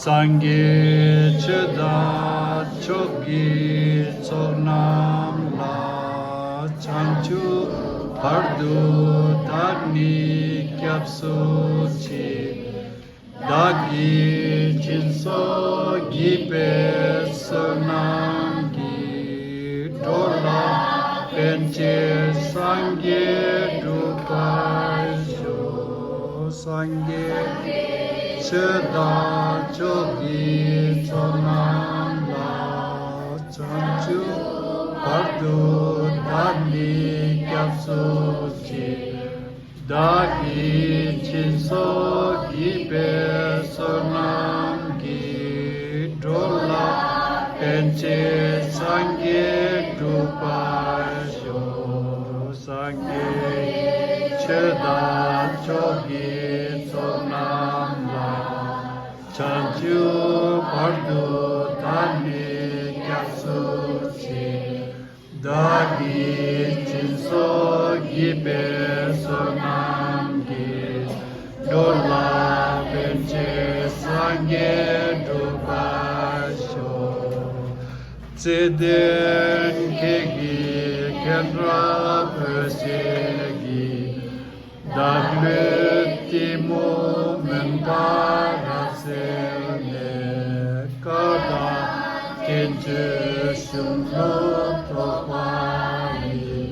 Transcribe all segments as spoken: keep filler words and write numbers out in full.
སངས་རྒྱས་ཆོས་དང་ཆོས་ཀྱི་ཚོགས་རྣམས་ལ། བྱང་ཆུབ་བར་དུ་བདག་ནི་སྐྱབས་སུ་མཆི། བདག་གིས་སྦྱིན་སོགས་བགྱིས་པའི་བསོད་ནམས་ཀྱིས། འགྲོ་ལ་ཕན་ཕྱིར་སངས་རྒྱས་འགྲུབ་པར་ཤོག། སངས་རྒྱས་ཆོས་དང་ཆོས་ཀྱི་ཚོགས་རྣམས་ལ། བྱང་ཆུབ་བར་དུ་བདག་ནི་སྐྱབས་སུ་མཆི། བདག་གིས་སྦྱིན་སོགས་བགྱིས་པའི་བསོད་ནམས་ཀྱིས། འགྲོ་ལ་ཕན་ཕྱིར་སངས་རྒྱས་འགྲུབ་པར་ཤོག། སངས་རྒྱས་ཆོས་དང་ཆོས་ཀྱི་ཚོགས་རྣམས་ལ། བྱང་ཆུབ་བར་དུ་བདག་ནི་སྐྱབས་སུ་མཆི། བདག་གིས་སྦྱིན་སོགས་བགྱིས་པའི་བསོད་ནམས་ཀྱིས། འགྲོ་ལ་ཕན་ཕྱིར་སངས་རྒྱས་འགྲུབ་པར་ཤོག། བརྩེ་ལྡན་ཁྱེད་ཀྱི་མཁྱེན་རབ་འོད་ཟེར་གྱིས། བདག་བློའི་གཏི་མུག་མུན་པ་རབ་བསལ་ནས། བཀའ་དང་བསྟན་བཅོས་གཞུང་ལུགས་རྟོགས་པ་ཡི།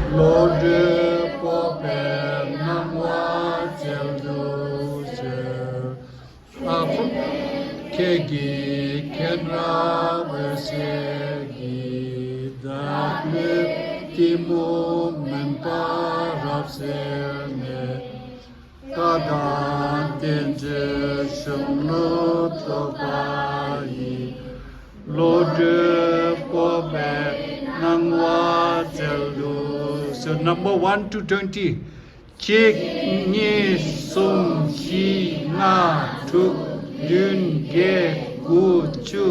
བློ་གྲོས་སྤོབས་པའི་སྣང་བ་སྩལ་དུ་གསོལ། ཨ་ཁུ། ཁྱེད་ཀྱི་མཁྱེན་རབ་འོད་ཟེར་གྱིས། བདག་བློའི་གཏི་མུག་མུན་པ་རབ་བསལ་ནས། བཀའ་དང་བསྟན་བཅོས་གཞུང་ལུགས་རྟོགས་པ་ཡི། བློ་གྲོས་སྤོབས་པའི་སྣང་བ་སྩལ་དུ་གསོལ། Number one to twenty. གཅིག་གཉིས། གསུམ། བཞི། ལྔ། དྲུག་བདུན། བརྒྱད། དགུ། བཅུ།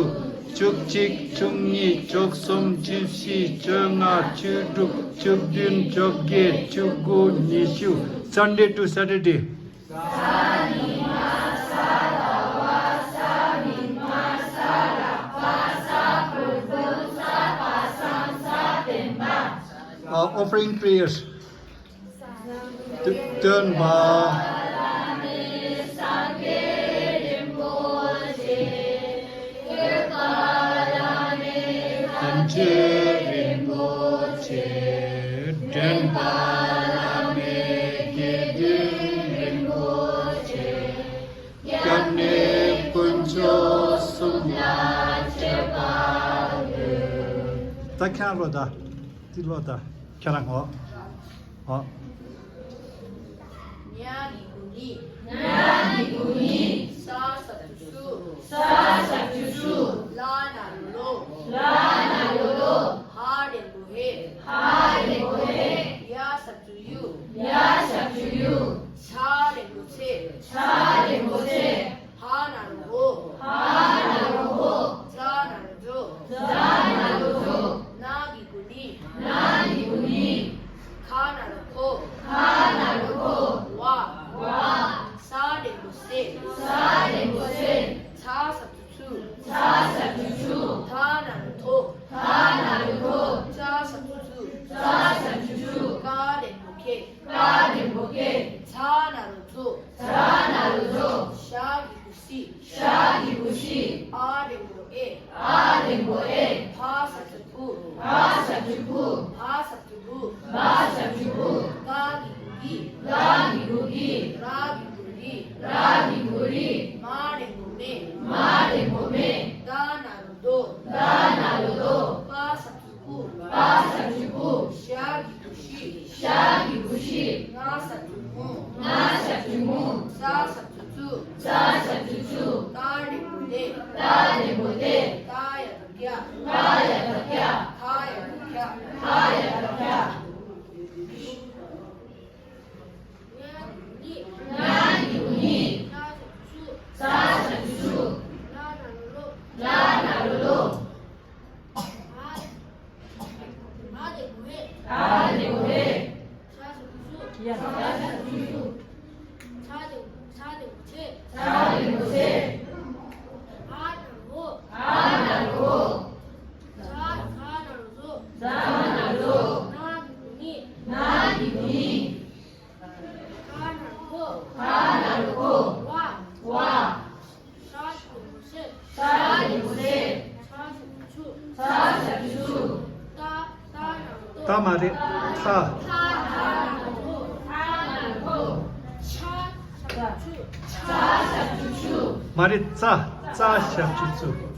བཅུ་གཅིག་བཅུ་གཉིས། བཅུ་གསུམ། བཅུ་བཞི། བཅོ་ལྔ། བཅུ་དྲུག་བཅུ་བདུན། བཅོ་བརྒྱད། བཅུ་དགུ། ཉི་ཤུ། Sunday to Saturday. Uh, offering prayers. སྟོན་པ། བསྟན་བཅོས་རིན་པོ་ཆེ། འདྲེན་པ་བླ་མེད་དགེ་འདུན་རིན་པོ་ཆེ། སྐྱབས་གནས་དཀོན་མཆོག་གསུམ་ལ་མཆོད་པར་འབུལ། ད་ཁྱེད་རང་ལོ་ད། འདི་ལོ་ད། ཁྱེད་རང་ངོ་། ཨོ། ཉ་གི་གུ་ཉི། ཉ་གི་གུ་ཉི། ས་ཟ་བཏུ་སུ། ས་ཟ་བཏུ་སུ། ལ་ན་རོ་ལོ། ལ་ན་རོ་ལོ། ཧ་རེ་གོ་ཧེ། ཧ་རེ་གོ་ཧེ། ཡ་ཟ་བཏུ་ཡུ། ཡ་ཟ་བཏུ་ཡུ། ཚ་རེ་གོ་ཚེ། ཚ་རེ་གོ་ཚེ། ཧ་ན་རོ་ཧོ། ཧ་ན་རོ་ཧོ། ཛ་ན་རོ་ཛོ། ཛ་ན་རོ་ཛོ། ན་གི་གུ་ནི། ན་གི་གུ་ནི། ཁ་ན་རོ་ཁོ། ཁ་ན་རོ་ཁོ། ཝ། ཝ། ས་འགྲེང་བུ་སེ། ས་འགྲེང་བུ་སེ། ཚ་ས་བཅུ་ཚུ། ཚ་ས་བཅུ་ཚུ། ཐ་ན་རོ་ཐོ། ཐ་ན་རོ་ཐོ། ཙ་ས་བཅུ་ཚུ། ཙ་ས་བཅུ་ཚུ། ཀ་འགྲེང་བུ་ཀེ། ཀ་འགྲེང་བུ་ཀེ། ཚ་ན་རོ་ཚོ། ཚ་ན་རོ་ཚོ། ཤ་གི་གུ་སི། ཤ་གི་གུ་སི། ཨ་འགྲེང་བུ་ཨེ། ཨ་འགྲེང་བུ་ཨེ། ཕ་ས་བཅུ་ཕུ། ཕ་ས་བཅུ་ཕུ། བ་ས་བཅུ་བུ། བ་ས་བཅུ་བུ། ག་གི་གུ་གི། ག་གི་གུ་གི། ར་གི་གུ་རི། ར་གི་གུ་རི། མ་འགྲེང་བུ་མེ། མ་འགྲེང་བུ་མེ། ད་ན་རོ་དོ། ད་ན་རོ་དོ། པ་ས་བཅུ་པུ། པ་ས་བཅུ་པུ། ཤ་གི་གུ་ཤི། ཤ་གི་གུ་ཤི། ང་ས་བཅུ་ངུ། ང་ས་བཅུ་ངུ། ཙ་ས་བཅུ་ཙུ། ཙ་ས་བཅུ་ཙུ། ཏ་འགྲེང་བུ་ཏེ། ཏ་འགྲེང་བུ་ཏེ། ཏ་ཡ་བཏགས་ཏྱ། ཏ་ཡ་བཏགས་ཏྱ། ཐ་ཡ་བཏགས་ཐྱ། ཐ་ ད་མ་རེད། ཚ། མ་རེད། ཙ། ཙ་ཞབས་ཀྱུ་ཙུ།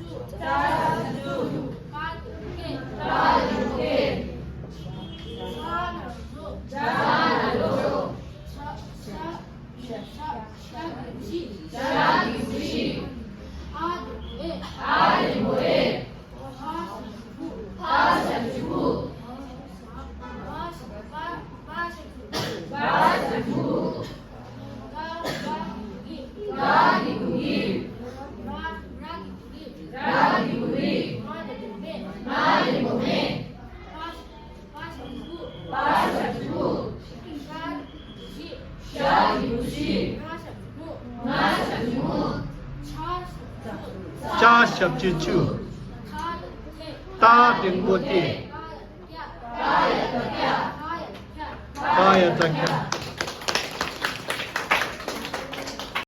ཅ་ཞབས་ཀྱུ་ཅུ། ཏ་འགྲེང་བུ་ཏེ། ཏ་ཡ་བཏགས་ཏྱ།